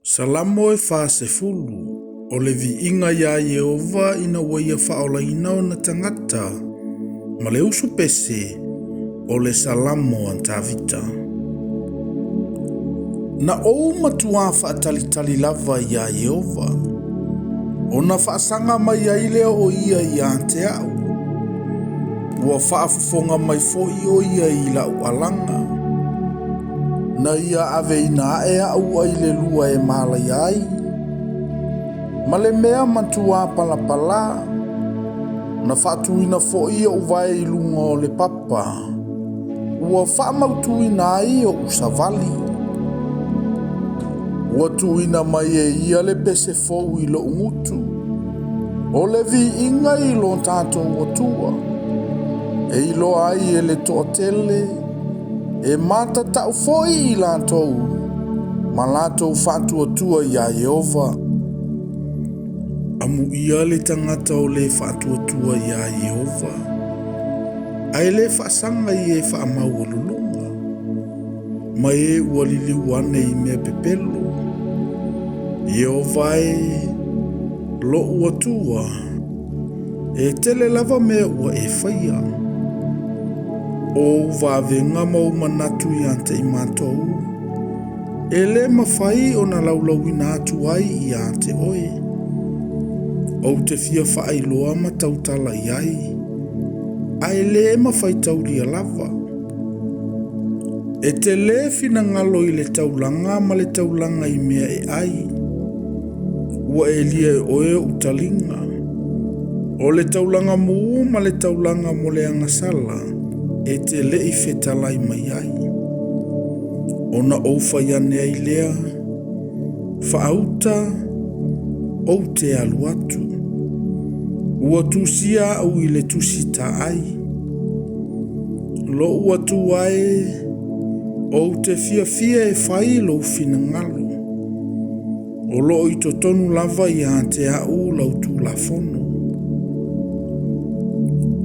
Salamo e 40, o le viiga iā Ieova ina ua ia faaolaina ona tagata, ma le usu pese, o le Salamo a Tavita. Na ou matuā faatalitali lava iā Ieova, ona faasaga mai ai lea o ia ia te a'u. Ua faafofoga mai foi o ia i la'u alaga. Na ia aveina ae a'u ai le lua e malaia ai, ma le mea matuā palapalā. Na faatuina foi o'u vae i luga o le papa, ua faamautuina ai o'u savali. Ua tuuina mai e ia le pese fou i lo'u gutu, o le viiga i lo tatou Atua, e iloa ai e le toatele, e matata'u foi i latou, ma latou faatuatua iā Ieova. Amuia le tagata o le faatuatua iā Ieova, ae le faasaga i e faamaualuluga, ma e ua liliu ane i mea pepelo. Ieova e, lo'u Atua, e tele lava mea ua e faia. O ou vavega ma ou manatu iā te i matou, e lē mafai ona laulauina atu ai iā te oe. Ou te fia faailoa ma tautala i ai, ae lē mafaitaulia lava. E te lē finagalo i le taulaga ma le taulaga i mea e ai. Ua elia e oe o'u taliga. O le taulaga mū ma le taulaga mo le agasala, e te le'i fetalai mai ai. Ona ou fai ane ai lea, faauta, ou te alu atu. Ua tusia a'u i le tusi taai. Lo'u Atua e, ou te fiafia e fai lou finagalo. O loo i totonu lava iā te a'u lau tulafono.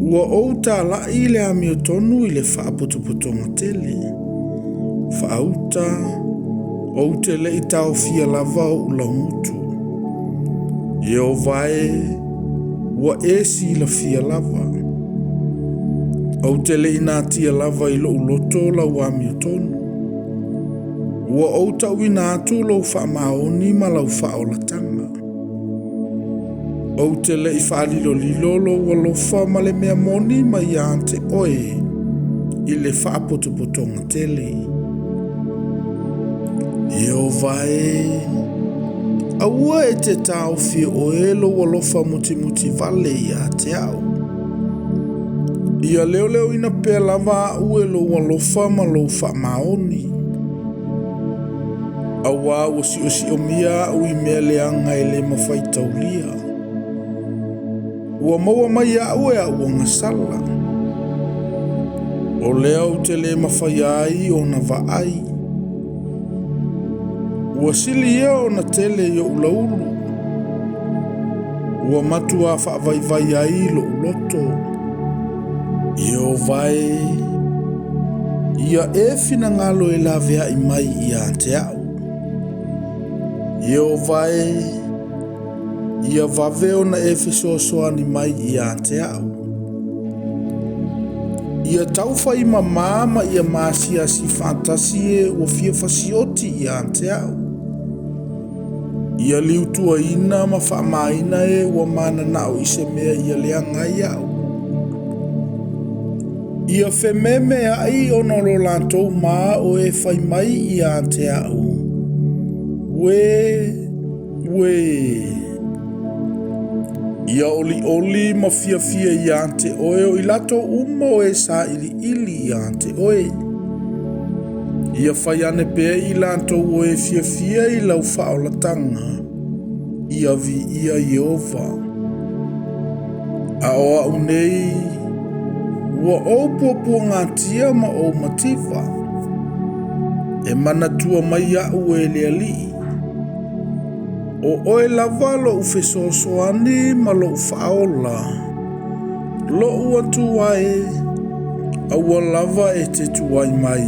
Ua ou tala'i le amiotonu i le faapotopotoga tele. Faauta, ou te le'i taofia lava o'u laugutu. Ieova e, ua e silafia lava. Ou te le'i natia lava i lo'u loto lau amiotonu. Ua ou ta'uina atu lou faamaoni ma lau faaolataga. Ou te le'i faalilolilo lou alofa ma le mea moni mai iā te oe i le faapotopotoga tele. Ieova e, aua e te taofi e oe lou alofa mutimuti vale iā te a'u. Ia leoleoina pea lava a'u e lou alofa ma lou faamaoni. Auā ua siosiomia a'u i mea leaga e lē mafaitaulia. Ua maua mai a'u e a'u agasala. O lea ou te lē mafaia ai ona vaai. Ua sili ia ona tele i o'u laulu. Ua matuā faavaivai ai lo'u loto. Ieova e, ia e finagalo e laveai mai iā te a'u. Ieova e, ia vave ona e fesoasoani mai iā te a'u. Ia taufaimamā ma ia maasiasi faatasi e ua fia fasioti iā te a'u. Ia liutuaina ma faamāina e ua manana'o i se mea ia leaga ai a'u. Ia fememea'i ona o lo latou mā o e fai mai iā te a'u. Uē, uē. Ia olioli ma fiafia iā te oe o i latou uma o e sailiili iā te oe. Ia fai ane pea i latou o e fiafia i lau faaolataga, ia viia Ieova. A o a'u nei, ua ou puapuagatia ma ou mativa. E manatua mai a'u e le Alii. O oe lava lo'u fesoasoani ma lo'u faaola. Lo'u Atua e, aua lava e te tuai mai.